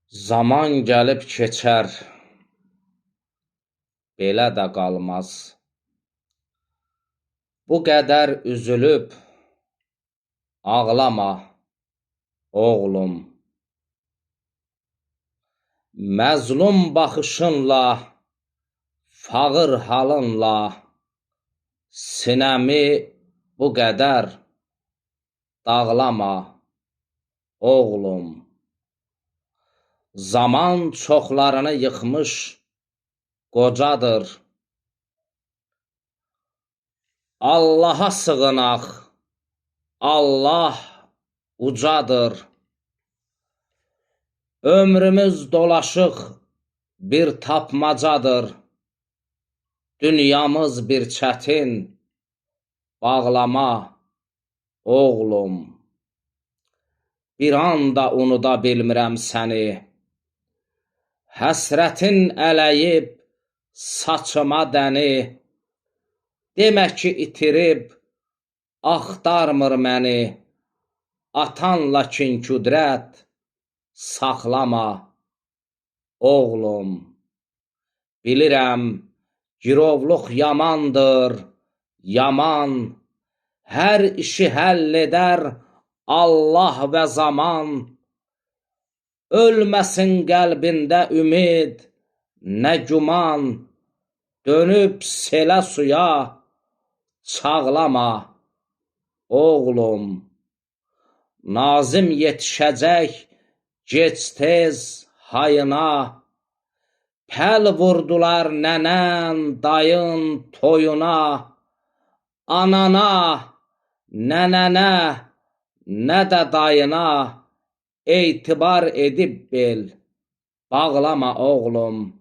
Zaman gəlib keçər, belə də qalmaz. Bu qədər üzülüb ağlama, oğlum. Məzlum baxışınla, fağır halınla sinəmi bu qədər dağlama, oğlum. Zaman çoxlarını yıxmış qocadır. Allaha sığınaq, Allah ucadır. Ömrümüz dolaşıq bir tapmacadır. Dünyamız bir çətin bağlama, oğlum. Bir an da unuda bilmirəm səni. Həsrətin ələyib saçıma dəni. Demə ki itirib, axtarmır məni. Atanla kin-kudrət saxlama, oğlum. Bilirəm, girovluq yamandır, yaman. Hər işi həll edər Allah və zaman. Ölməsin qəlbində ümid, nə güman. Dönüb selə suya çağlama, oğlum. Nazim yetişəcək gec-tez hayına. Pəl vurdular nənən, dayın toyuna. Anana, nənənə, nə də dayına etibar edib bel bağlama, oğlum.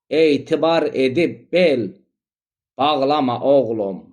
Etibar edib bel bağlama, oğlum.